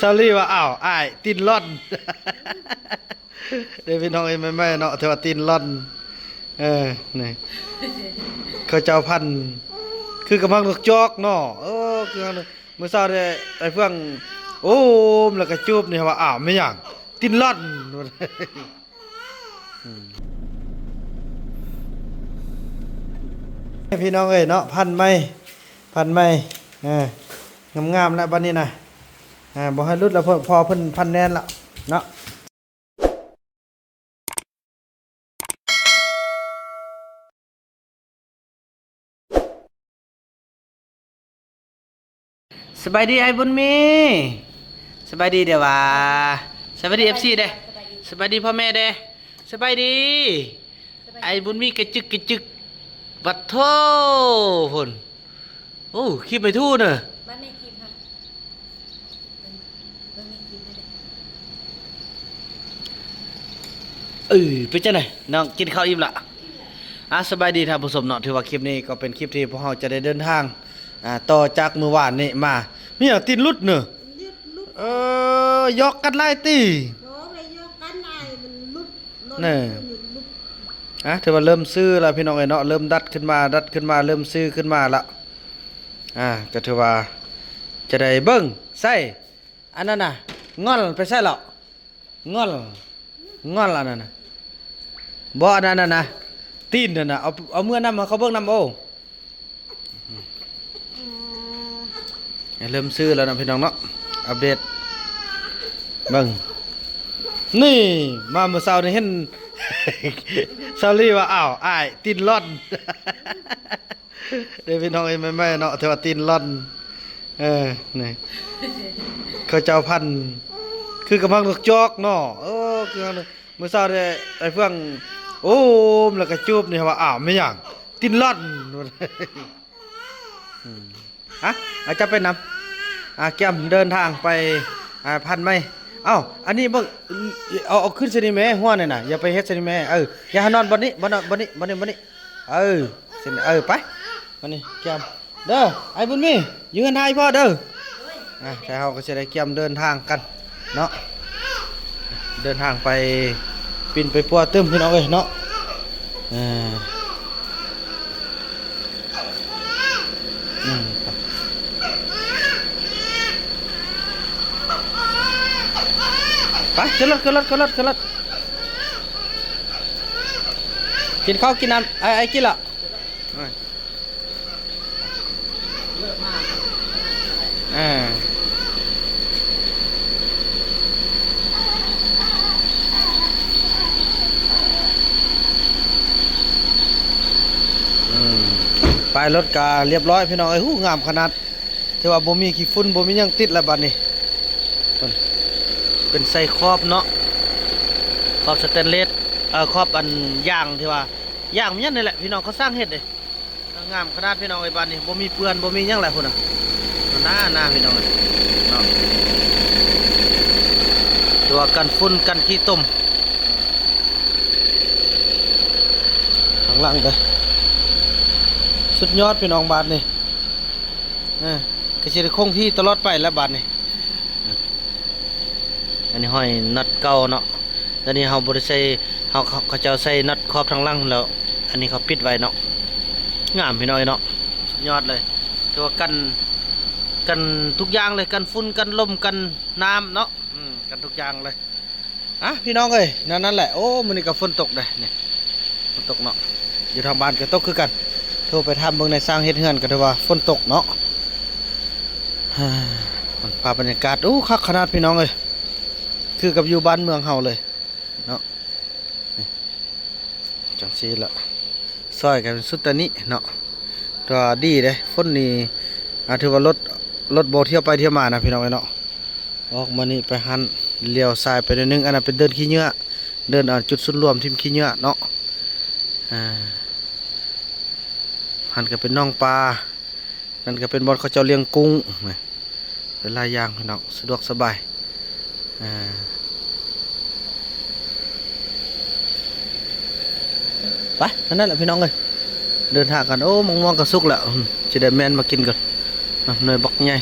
ສາວລີວ່າ ອ້າວ ອ້າຍ ຕີນລ່ອນ ເດ້ພີ່ນ້ອງເອີຍ ໃໝ່ໆເນາະ ຖືວ່າຕີນລ່ອນ. ເອີ ນີ້ ເຂົາເຈົ້າພັນ ຄືກຳລັງລູກຈອກເນາະ. ເອີ ຄື ມື້ເຊົ້າໄດ້ໄອ້ເຟືອງໂອ້ມ ແລ້ວກໍຈູບ ນີ້ວ່າ ອ້າວ ແມ່ນຫຍັງ ຕີນລ່ອນ. ອືມ ພີ່ນ້ອງເອີຍເນາະ ພັນໃໝ່ ພັນໃໝ່ ເອີ ງາມໆແລ້ວບັດນີ້ນະ. ເອີ ບໍ່ໃຫ້ຫຼຸດແລ້ວ ເພາະເພິ່ນພັນແໜ້ນແລ້ວເນາະ. ສະບາຍດີອ້າຍບຸນມີ. ສະບາຍດີເດ້ຫວາ. ສະບາຍດີເອັຟຊີເດ້. ສະບາຍດີພໍ່ແມ່ເດ້. ສະບາຍດີ. ສະບາຍດີ. ອ້າຍບຸນມີກະຈຶກກະຈຶກ. ບັດໂທ ພຸ້ນ. ໂອ້ ຄລິບໄປທູ້ເນາະ. ມາແມ່ຄລິບຫັ້ນ ເບິ່ງ ເບິ່ງແມ່ຄລິບຫັ້ນເດ້. ເອີ ເປັນຈັ່ງໃດນ້ອງ ກິນເຂົ້າອີ່ມລະ? ອ່າ ສະບາຍດີທ່ານຜູ້ຊົມເນາະ. ຖືວ່າຄລິບນີ້ກໍເປັນຄລິບທີ່ພວກເຮົາຈະໄດ້ເດີນທາງ ອ່າ ຕໍ່ຈາກມື້ວານນີ້ມາ. ມີຫຍັງ ຕີນຫຼຸດເນາະ? ເອີ ຢອກກັນຫຼາຍຕິ? ບໍ່ໄດ້ຢອກກັນຫຼາຍ ມັນຫຼຸດ. ແນ່ ອ່າ ຖືວ່າເລີ່ມຊື່ແລ້ວພີ່ນ້ອງເອີຍເນາະ ເລີ່ມດັດຂຶ້ນມາ ດັດຂຶ້ນມາ ເລີ່ມຊື່ຂຶ້ນມາລະ. ອ່າ ກໍຖືວ່າຈະໄດ້ເບິ່ງໃສ່ ອັນນັ້ນນະ ງ່ອນໄປໃສ່ແລ້ວ ງ່ອນ ງ່ອນອັນນັ້ນນະ ບໍ່ ອັນນັ້ນນະ ຕີນນັ້ນນະ ເອົາ ເອົາເມືອນຳ ໃຫ້ເຂົາເບິ່ງນຳ. ໂອ້ ເລີ່ມຊື່ແລ້ວນະພີ່ນ້ອງເນາະ ອັບເດດເບິ່ງ. ນີ້ ມາມື້ເຊົ້ານີ້ເຫັນສາວລີວ່າ ອ້າວ ອ້າຍ ຕີນລ່ອນ ເດ້ພີ່ນ້ອງເອີຍ ໃໝ່ໆເນາະ ຖືວ່າຕີນລ່ອນ. ເອີ ນີ້ ເຂົາເຈົ້າພັນ ຄືກຳລັງລູກຈອກເນາະ. ເອີ ຄື ມື້ເຊົ້າໄດ້ໄອ້ເຟືອງໂອ້ມ ແລ້ວກໍຈູບ ນີ້ວ່າ ອ້າວ ແມ່ນຫຍັງ ຕີນລ່ອນ. ອືມ ຮະ ອາ ຈັບໄປນຳ ອາ ກຽມເດີນທາງໄປ ອາ ພັນໃໝ່. ເອົ້າ ອັນນີ້ເບິ່ງ ເອົາ ເອົາຂຶ້ນໃສ່ນີ້ແມ້ ຫົວນີ້ນະ ຢ່າໄປເຮັດໃສ່ນີ້ແມ້. ເອີ ຢ່າໃຫ້ນອນບ່ອນນີ້ ບ່ອນ ບ່ອນນີ້ ບ່ອນນີ້ ບ່ອນນີ້. ເອີ ເຊັ່ນ ເອີ ໄປ ມານີ້ ກຽມ ເດີ ອ້າຍບຸນມີ ຢູ່ເຮືອນອ້າຍພໍ່ເດີ. ອ່າ ແຕ່ເຮົາກໍຊິໄດ້ກຽມເດີນທາງກັນເນາະ ເດີນທາງໄປປິ່ນໄປປົວຕື່ມ ພີ່ນ້ອງເອີຍເນາະ. ເອີ ອືມ ໄປ ຂຶ້ນລົດ ຂຶ້ນລົດ ຂຶ້ນລົດ ຂຶ້ນລົດ ກິນເຂົ້າກິນນ້ຳ ໄອ້ ໄອ້ກິນລະ. ເອີ ອືມ ໄປ ລົດກະລຽບຮ້ອຍ ພີ່ນ້ອງເອີຍ. ຫູ ງາມຂະໜາດ. ຖືວ່າບໍ່ມີຂີ້ຝຸ່ນ ບໍ່ມີຫຍັງຕິດແລ້ວບັດນີ້. ເປັນ ເປັນໃສ່ຂອບເນາະ ຂອບສະແຕນເລດ ເອີ ຂອບອັນຢາງ ທີ່ວ່າຢາງມັນນີ້ແຫຼະ ພີ່ນ້ອງ ເຂົາສ້າງເຮັດເດ້. ງາມຂະໜາດ ພີ່ນ້ອງເອີຍ. ບັດນີ້ບໍ່ມີເປື້ອນ ບໍ່ມີຫຍັງແລ້ວພຸ້ນນະ ໜ້າໆ ພີ່ນ້ອງເອີຍເນາະ. ຖືວ່າກັນຝຸ່ນ ກັນຂີ້ຕົມ ຂ້າງຫຼັງເດ້ ສຸດຍອດ ພີ່ນ້ອງ. ບາດນີ້ ເອີ ກໍຊິໄດ້ຄົງທີ່ຕະຫຼອດໄປແລ້ວບາດນີ້. ອັນນີ້ຫ້ອຍນັອດເກົ່າເນາະ. ດຽວນີ້ເຮົາບໍ່ໄດ້ໃສ່ ເຮົາ ເຂົາເຈົ້າໃສ່ນັອດຂອບທາງຫຼັງແລ້ວ ອັນນີ້ເຂົາປິດໄວ້ເນາະ. ງາມ ພີ່ນ້ອງເອີຍເນາະ ສຸດຍອດເລີຍ. ຖືວ່າກັນ ກັນທຸກຢ່າງເລີຍ ກັນຝຸ່ນ ກັນລົມ ກັນນ້ຳເນາະ. ອືມ ກັນທຸກຢ່າງເລີຍ. ອ່ະ ພີ່ນ້ອງເອີຍ ແນວນັ້ນແຫຼະ. ໂອ້ ມື້ນີ້ກໍຝົນຕົກເດ້ນີ້ ຝົນຕົກເນາະ. ຢູ່ທາງບ້ານກໍຕົກຄືກັນ. ໂທໄປຖາມເບິ່ງໃນຊ່າງເຮັດເຮືອນ ກໍຖືວ່າຝົນຕົກເນາະ. ພາບບັນຍາກາດ ໂອ້ ຄັກຂະໜາດ ພີ່ນ້ອງເອີຍ ຄືກັບຢູ່ບ້ານເມືອງເຮົາເລີຍເນາະ. ນີ້ ຈັ່ງຊີ້ລະ ຊ່ອຍກັນສຸດຕານີ້ເນາະ. ແຕ່ວ່າດີເດ້ ຝົນນີ້ ອາ ຖືວ່າລົດ ລົດບໍ່ທ່ຽວໄປທ່ຽວມານະ ພີ່ນ້ອງເອີຍເນາະ. ອອກມານີ້ໄປຫັ້ນ ລ້ຽວຊ້າຍໄປໜ້ອຍໜຶ່ງ ອັນນັ້ນເປັນເດີ່ນຂີ້ເຫຍື້ອ ເດີ່ນ ອາ ຈຸດສູນລວມຖິ້ມຂີ້ເຫຍື້ອເນາະ. ອາ ຫັ້ນກໍເປັນໜອງປາ ນັ້ນກໍເປັນບ່ອນເຂົາເຈົ້າລ້ຽງກຸ້ງ ເປັນຫຼາຍຢ່າງ ພີ່ນ້ອງ ສະດວກສະບາຍ. ອ່າ ໄປ ອັນນັ້ນແຫຼະ ພີ່ນ້ອງເອີຍ ເດີນທາງກັນ. ໂອ້ ໝາກມ່ວງກໍສຸກແລ້ວ ອືມ ຊິໄດ້ແມ່ນມາກິນກ່ອນ ໜ່ວຍບັກໃຫຍ່.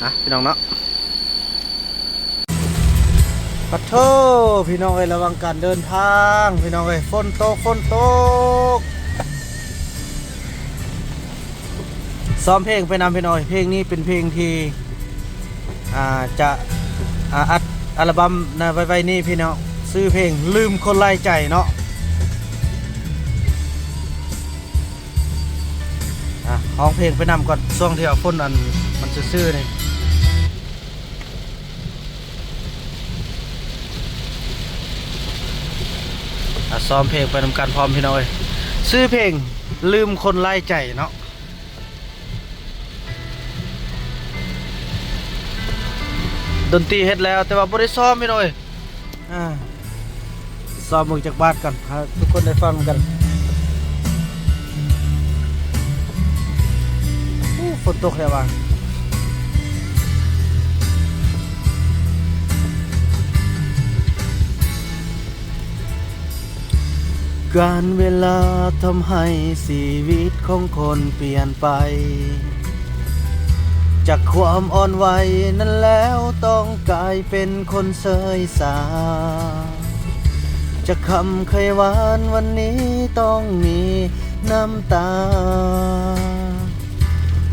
ອ່ະ ພີ່ນ້ອງເນາະ ປະໂທ ພີ່ນ້ອງເອີຍ ລະຫວ່າງການເດີນທາງ ພີ່ນ້ອງເອີຍ ຝົນຕົກ ຝົນຕົກ ຊ້ອມເພງໄປນຳ ພີ່ນ້ອງເອີຍ ເພງນີ້ເປັນເພງທີ່ ອ່າ ຈະ ອ່າ ອັດອັລບັມໃນໄວໆນີ້ ພີ່ນ້ອງ ຊື່ເພງລືມຄົນຫຼາຍໃຈເນາະ. ອ່ະ ຮ້ອງເພງໄປນຳກ່ອນ ຊ່ວງທີ່ວ່າຝົນອັນມັນຊື່ໆນີ້ ອ່ະ ຊ້ອມເພງໄປນຳກັນພ້ອມ ພີ່ນ້ອງເອີຍ ຊື່ເພງລືມຄົນຫຼາຍໃຈເນາະ. ດົນຕີເຮັດແລ້ວ ແຕ່ວ່າບໍ່ໄດ້ຊ້ອມ ພີ່ນ້ອງເອີຍ ອ່າ ຊ້ອມເບິ່ງຈັກບາດກ່ອນ ໃຫ້ທຸກຄົນໄດ້ຟັງນຳກັນ. ໂອ້ ຝົນຕົກແທ້ວ່າ. ການເວລາທຳໃຫ້ຊີວິດຂອງຄົນປ່ຽນໄປ ຈາກຄວາມອ່ອນໄຫວນັ້ນແລ້ວ ຕ້ອງກາຍເປັນຄົນເຊີຍຊາ. ຈາກຄຳໄຂ້ຫວານ ວັນນີ້ຕ້ອງມີນ້ຳຕາ.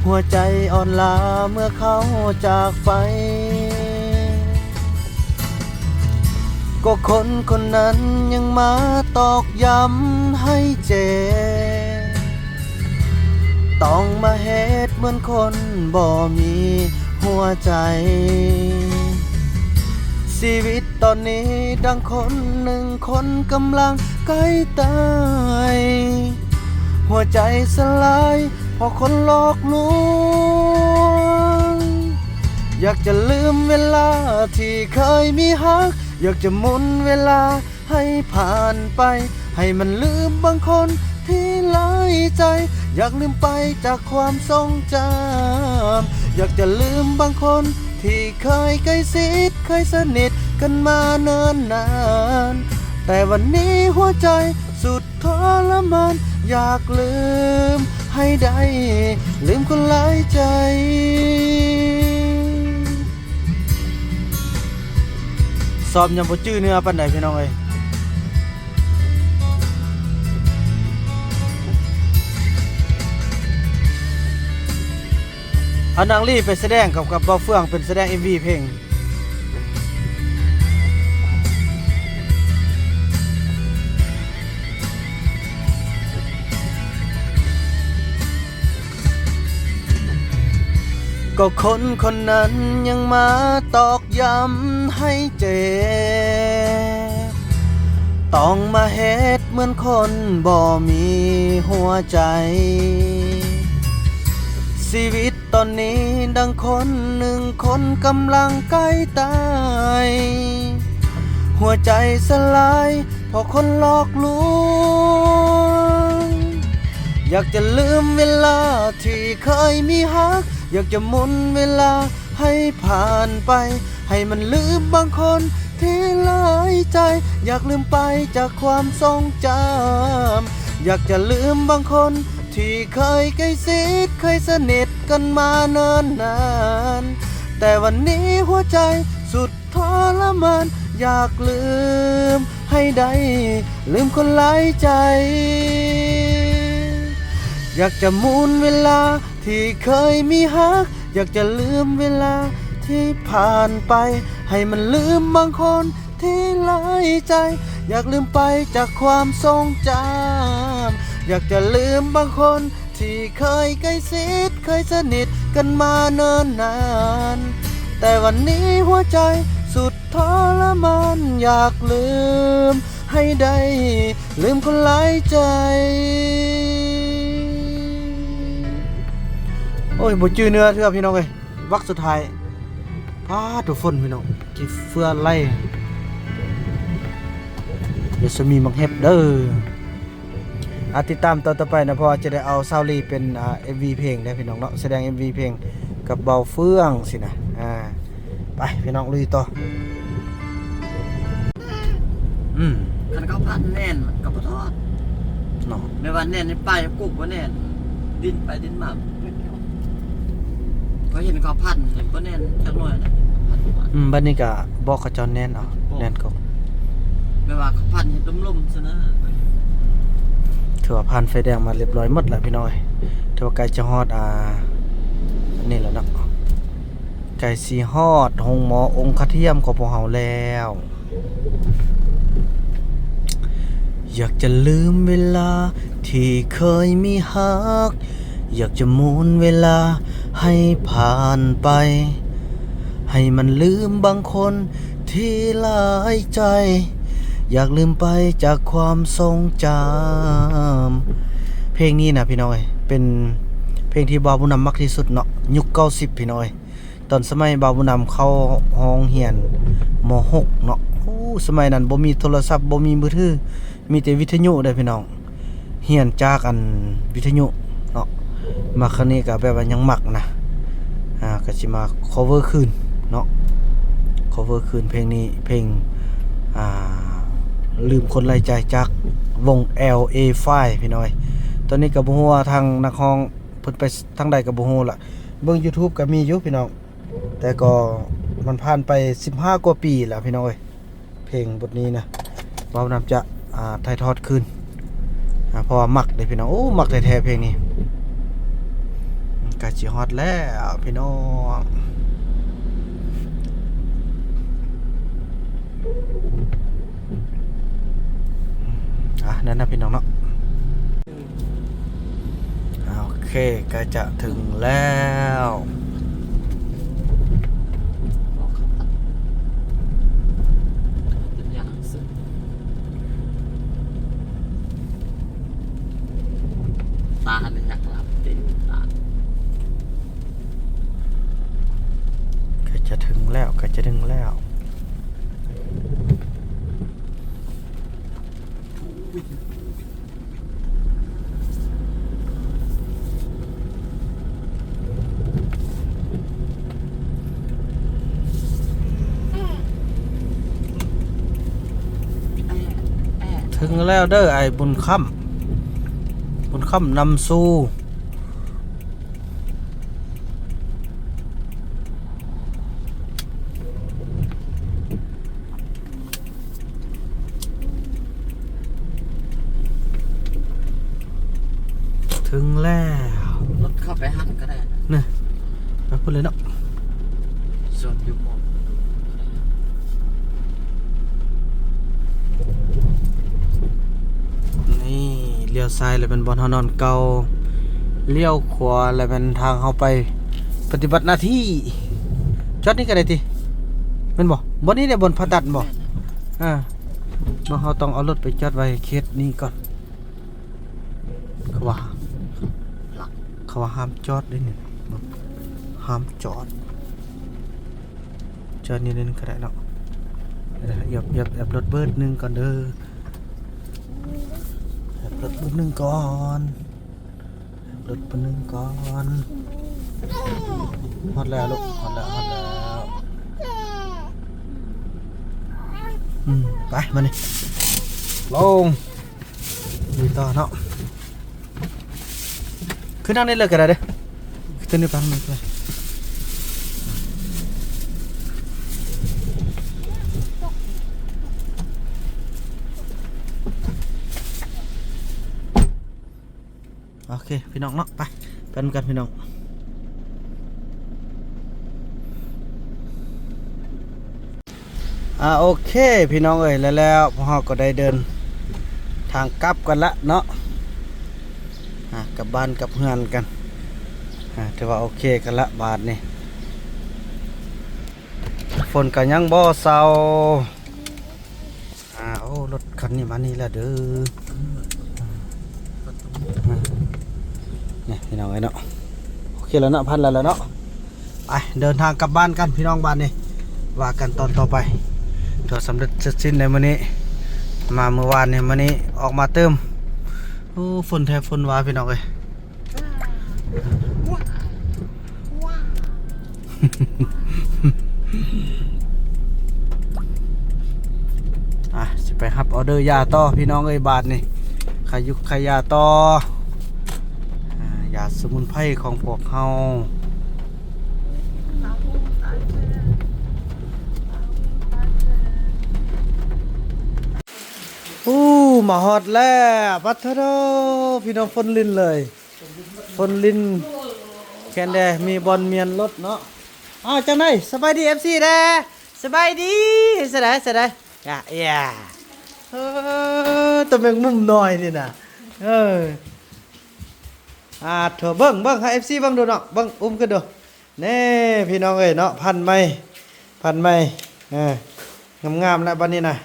ຫົວໃຈອ່ອນລາເມື່ອເຂົາຈາກໄປ ກໍຄົນຄົນນັ້ນຍັງມາຕອກຢ້ຳໃຫ້ເຈັບ ຕ້ອງມາເຮັດເໝືອນຄົນບໍ່ມີຫົວໃຈ. ຊີວິດຕອນນີ້ດັ່ງຄົນໜຶ່ງຄົນກຳລັງໃກ້ຕາຍ ຫົວໃຈສະຫຼາຍ ເພາະຄົນຫຼອກລວງ. ຢາກຈະລືມເວລາທີ່ເຄີຍມີຮັກ ຢາກຈະໝູນເວລາໃຫ້ຜ່ານໄປ ໃຫ້ມັນລືມບາງຄົນທີ່ຫຼາຍໃຈ ຢາກລືມໄປຈາກຄວາມຊົງຈຳ ຢາກຈະລືມບາງຄົນທີ່ເຄີຍໃກ້ຊິດ ເຄີຍສະໜິດກັນມາເນີນນານ ແຕ່ວັນນີ້ຫົວໃຈສຸດ ທໍລະມານ ຢາກລືມໃຫ້ໄດ້ ລືມຄົນຫຼາຍໃຈ. ຊ້ອມຍັງບໍ່ຈື່ເນື້ອປານໃດ ພີ່ນ້ອງເອີຍ. ເອົານາງລີໄປສະແດງກັບ ກັບບ່າວເຟືອງ ເປັນສະແດງເອັມວີເພງ. ກໍຄົນຄົນນັ້ນຍັງມາຕອກຢ້ຳໃຫ້ເຈັບ ຕ້ອງມາເຮັດເໝືອນຄົນບໍ່ມີຫົວໃຈ. ຊີວິດ ຕອນນີ້ດັ່ງຄົນໜຶ່ງຄົນກຳລັງໃກ້ຕາຍ ຫົວໃຈສະຫຼາຍເພາະຄົນຫຼອກລວງ. ຢາກຈະລືມເວລາທີ່ເຄີຍມີຮັກ ຢາກຈະໝູນເວລາໃຫ້ຜ່ານໄປ ໃຫ້ມັນລືມບາງຄົນທີ່ຫຼາຍໃຈ. ຢາກລືມໄປຈາກຄວາມຊົງຈຳ ຢາກຈະລືມບາງຄົນ ທີ່ເຄີຍໃກ້ຊິດ ເຄີຍສະໜິດກັນມາເນີນນານ ແຕ່ວັນນີ້ຫົວໃຈສຸດທໍລະມານ ຢາກລືມໃຫ້ໄດ້ ລືມຄົນຫຼາຍໃຈ. ຢາກຈະໝູນເວລາທີ່ເຄີຍມີຮັກ ຢາກຈະລືມເວລາທີ່ຜ່ານໄປ ໃຫ້ມັນລືມບາງຄົນ ທີ່ຫຼາຍໃຈ ຢາກລືມໄປຈາກຄວາມຊົງຈຳ ຢາກຈະລືມບາງຄົນທີ່ເຄີຍໃກ້ຊິດ ເຄີຍສະໜິດກັນມາເນີນນານ ແຕ່ວັນນີ້ຫົວໃຈສຸດທໍລະມານ ຢາກລືມໃຫ້ໄດ້ ລືມຄົນຫຼາຍໃຈ. ໂອ້ຍ ບໍ່ຈື່ເນື້ອເທື່ອ ພີ່ນ້ອງເອີຍ. ວັກສຸດທ້າຍ ປາດໂທ້ ຝົນພີ່ນ້ອງ ຂີ້ເຟືອໄຫຼ ດຽວຊິມີໝາກເຫັບເດີ. ອ່າ ຕິດຕາມຕອນຕໍ່ໄປນະ ເພາະວ່າຈະໄດ້ເອົາສາວລີເປັນ ອ່າ ເອັມວີເພງເດ້ພີ່ນ້ອງເນາະ ສະແດງເອັມວີເພງກັບບ່າວເຟືອງຊີ້ນະ. ອ່າ ໄປພີ່ນ້ອງ ລຸຍຕໍ່. ອືມ ຄັນເຂົາພັນແໜ້ນມັນກໍບໍ່ທອດເນາະ ແມ່ນວ່າແໜ້ນໃນປາຍກຸກບໍ່ແໜ້ນ ດິນໄປດິນມາ. ຂ້ອຍເຫັນເຂົາພັນນີ້ບໍ່ແໜ້ນຈັກໜ້ອຍນະ ພັນ ອືມ ບັດນີ້ກະບອກເຂົາເຈົ້າແໜ້ນເອົາ ບອກ ແໜ້ນກົກ ແບບວ່າເຂົາພັນເຮັດລົມໆຊັ້ນນະ. ຖືວ່າຜ່ານໄຟແດງມາລຽບລ້ອຍໝົດແລ້ວພີ່ນ້ອງເອີຍ ຖືວ່າໃກ້ຈະຮອດ ອ່າ ອັນນີ້ແລ້ວເນາະ ໃກ້ຊິຮອດໂຮງໝໍອົງຄະທຽມຂອງພວກເຮົາແລ້ວ. ຢາກຈະລືມເວລາທີ່ເຄີຍມີຮັກ ຢາກຈະໝູນເວລາໃຫ້ຜ່ານໄປ ໃຫ້ມັນລືມບາງຄົນທີ່ຫຼາຍໃຈ ຢາກລືມໄປຈາກຄວາມຊົງຈຳ. ເພງນີ້ນະພີ່ນ້ອງເອີຍ ເປັນເພງທີ່ບ່າວບຸນນຳມັກທີ່ສຸດເນາະ ຍຸກເກົ້າສິບພີ່ນ້ອງເອີຍ. ຕອນສະໄໝບ່າວບຸນນຳເຂົ້າໂຮງຮຽນ ມໍຫົກເນາະ ໂອ້ ສະໄໝນັ້ນບໍ່ມີໂທລະສັບ ບໍ່ມີມືຖື ມີແຕ່ວິທະຍຸເດ້ພີ່ນ້ອງ ຮຽນຈາກອັນວິທະຍຸເນາະ ມາຄັ້ງນີ້ກະແບບວ່າຍັງມັກນະ ອ່າ ກະຊິມາ cover ຄືນເນາະ cover ຄືນເພງນີ້ ເພງ ອ່າ ລືມຄົນຫຼາຍໃຈ ຈາກວົງ LA Five ພີ່ນ້ອງເອີຍ. ຕອນນີ້ກະບໍ່ຮູ້ວ່າທາງນັກຮ້ອງເພິ່ນໄປທາງໃດກະບໍ່ຮູ້ລະ ເບິ່ງ YouTube ກະມີຢູ່ພີ່ນ້ອງ ແຕ່ກໍມັນຜ່ານໄປສິບຫ້າກວ່າປີແລ້ວພີ່ນ້ອງເອີຍ ເພງບົດນີ້ນະ ເວົ້ານຳຈະ ອ່າ ຖ່າຍທອດຄືນ ອ່າ ເພາະວ່າມັກເດ້ພີ່ນ້ອງ ໂອ້ ມັກແທ້ໆເພງນີ້ ໃກ້ຊິຮອດແລ້ວພີ່ນ້ອງ ອ່າ ນັ້ນນະພີ່ນ້ອງເນາະ. ໂອເຄ ໃກ້ຈະເຖິງແລ້ວ ຕານີ້ຢາກຫຼັບຕິ ຕາ ໃກ້ຈະເຖິງແລ້ວ ໃກ້ຈະເຖິງແລ້ວ. ເຖິງແລ້ວເດີ ອ້າຍບຸນຄຳ ບຸນຄຳນຳສູ່. ເຖິງແລ້ວ ລົດເຂົ້າໄປຫັ້ນກະໄດ້ນະ ນີ້ ໄປພຸ້ນເລີຍເນາະ ຈອດຢູ່ໝ່ອງ ນີ້ ລ້ຽວຊ້າຍແລ້ວແມ່ນບ່ອນເຮົານອນເກົ່າ ລ້ຽວຂວາແລ້ວແມ່ນທາງເຮົາໄປປະຕິບັດໜ້າທີ່. ຈອດນີ້ກະໄດ້ຕິ ແມ່ນບໍ່? ບ່ອນນີ້ແຫຼະບ່ອນຜ່າຕັດບໍ່? ແມ່ນ ອ່າ ເຮົາຕ້ອງເອົາລົດໄປຈອດໄວ້ເຂດນີ້ກ່ອນ. ເຂົາວ່າ ເຂົາວ່າຫ້າມຈອດເດ້ນີ້ ຫ້າມຈອດ. ຈອດນີ້ເລີຍກະໄດ້ເນາະ ດຽວ ດຽວ ດຽວແອບລົດເບີດໜຶ່ງກ່ອນເດີ ແອບລົດເບີດໜຶ່ງກ່ອນ ແອບລົດເບີດໜຶ່ງກ່ອນ. ຮອດແລ້ວລູກ ຮອດແລ້ວ ຮອດແລ້ວ. ອືມ ໄປ ມານີ້ ລົງ ລຸຍຕໍ່ເນາະ. ຂຶ້ນທາງນີ້ເລີຍກະໄດ້ເດີ ຂຶ້ນນີ້ໄປທາງນີ້ເລີຍ. ໂອເຄພີ່ນ້ອງເນາະ ໄປ ໄປນຳກັນພີ່ນ້ອງ. ອ່າ ໂອເຄພີ່ນ້ອງເອີຍ ແລ້ວ ແລ້ວພວກເຮົາກໍໄດ້ເດີນທາງກັບກັນລະເນາະ ອ່າ ກັບບ້ານກັບເຮືອນກັນ ອ່າ ຖືວ່າໂອເຄກັນລະບາດນີ້ ຝົນກໍຍັງບໍ່ເຊົາ. ອ່າ ໂອ້ ລົດຄັນນີ້ມານີ້ແລ້ວເດີ ນີ້ພີ່ນ້ອງເອີຍເນາະ ໂອເຄແລ້ວເນາະ ພັນແລ້ວເນາະ. ໄປ ເດີນທາງກັບບ້ານກັນພີ່ນ້ອງ ບາດນີ້ວ່າກັນຕອນຕໍ່ໄປ. ຖືວ່າສຳເລັດເສັດສິ້ນໃນມື້ນີ້ ມາມື້ວານນີ້ ມື້ນີ້ອອກມາຕື່ມ. ໂອ້ ຝົນແທ້ຝົນວ່າພີ່ນ້ອງເອີຍ. ອ່ະ ຊິໄປຮັບອໍເດີຢາຕໍ່ພີ່ນ້ອງເອີຍ ບາດນີ້ ຂາຍຸກຂາຍຢາຕໍ່ ອ່າ ຢາສະໝຸນໄພຂອງພວກເຮົາ. ປາ ຮອດແລ້ວ ປາໂທໂທ ພີ່ນ້ອງ ຝົນລິນເລີຍ ຝົນລິນ ແຄນແດ່ ມີບ່ອນມ້ຽນລົດເນາະ. ອ້າວ ຈັ່ງໃດ ສະບາຍດີ ເອັຟຊີ ແດ່ ສະບາຍດີ ສະໃດ ສະໃດ ອາ ເອີ ໂຕແມງມຸມນ້ອຍນີ້ນະ ເອີ ອາ ໂທ ເບິ່ງ ເບິ່ງໃຫ້ ເອັຟຊີ ເບິ່ງດູເນາະ ເບິ່ງ ອຸ້ມຂຶ້ນດູ. ແນ່ ພີ່ນ້ອງເອີຍເນາະ ພັນໃໝ່ ພັນໃໝ່ ເອີ ງາມໆ ແລ້ວບັດນີ້ນະ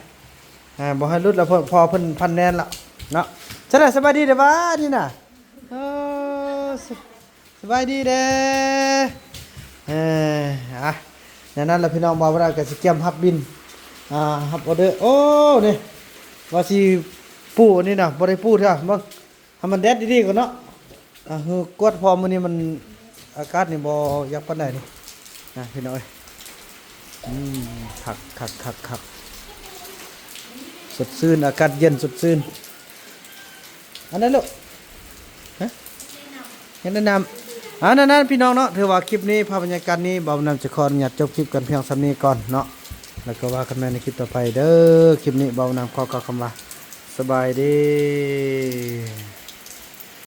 ອາ ບໍ່ໃຫ້ຫຼຸດແລ້ວ ເພາະເພິ່ນພັນແໜ້ນແລ້ວເນາະ. ຊັ້ນລະ ສະບາຍດີເດີຫວານີ້ນະ ເອີ ສະ ສະບາຍດີເດີ ເອີ ອາ ແນວນັ້ນລະພີ່ນ້ອງ ບ່າວວະດາກໍຊິກຽມຮັບບິນ ອາ ຮັບອໍເດີ. ໂອ້ ນີ້ ວ່າຊິປູອັນນີ້ນະ ບໍ່ໄດ້ປູເທື່ອ ເບິ່ງ ໃຫ້ມັນແດດດີໆກ່ອນເນາະ ອາ ກວດ ເພາະມື້ນີ້ມັນ ອາກາດນີ້ບໍ່ຢາກປານໃດນີ້ນະ ພີ່ນ້ອງເອີຍ. ອືມ ຄັກໆໆໆ ສົດຊື່ນ ອາກາດເຢັນ ສົດຊື່ນ. ອັນນັ້ນລູກ ຮະ ເຮັດແນະນຳ ອາ ນັ້ນໆ ພີ່ນ້ອງເນາະ ຖືວ່າຄລິບນີ້ ພາບບັນຍາກາດນີ້ ບ່າວນຳຈະຂໍອະນຸຍາດຈົບຄລິບກັນພຽງສ່ຳນີ້ກ່ອນເນາະ ແລ້ວກໍວ່າກັນໃໝ່ໃນຄລິບຕໍ່ໄປເດີ. ຄລິບນີ້ ບ່າວນຳຂໍກ່າວຄຳວ່າ ສະບາຍດີ.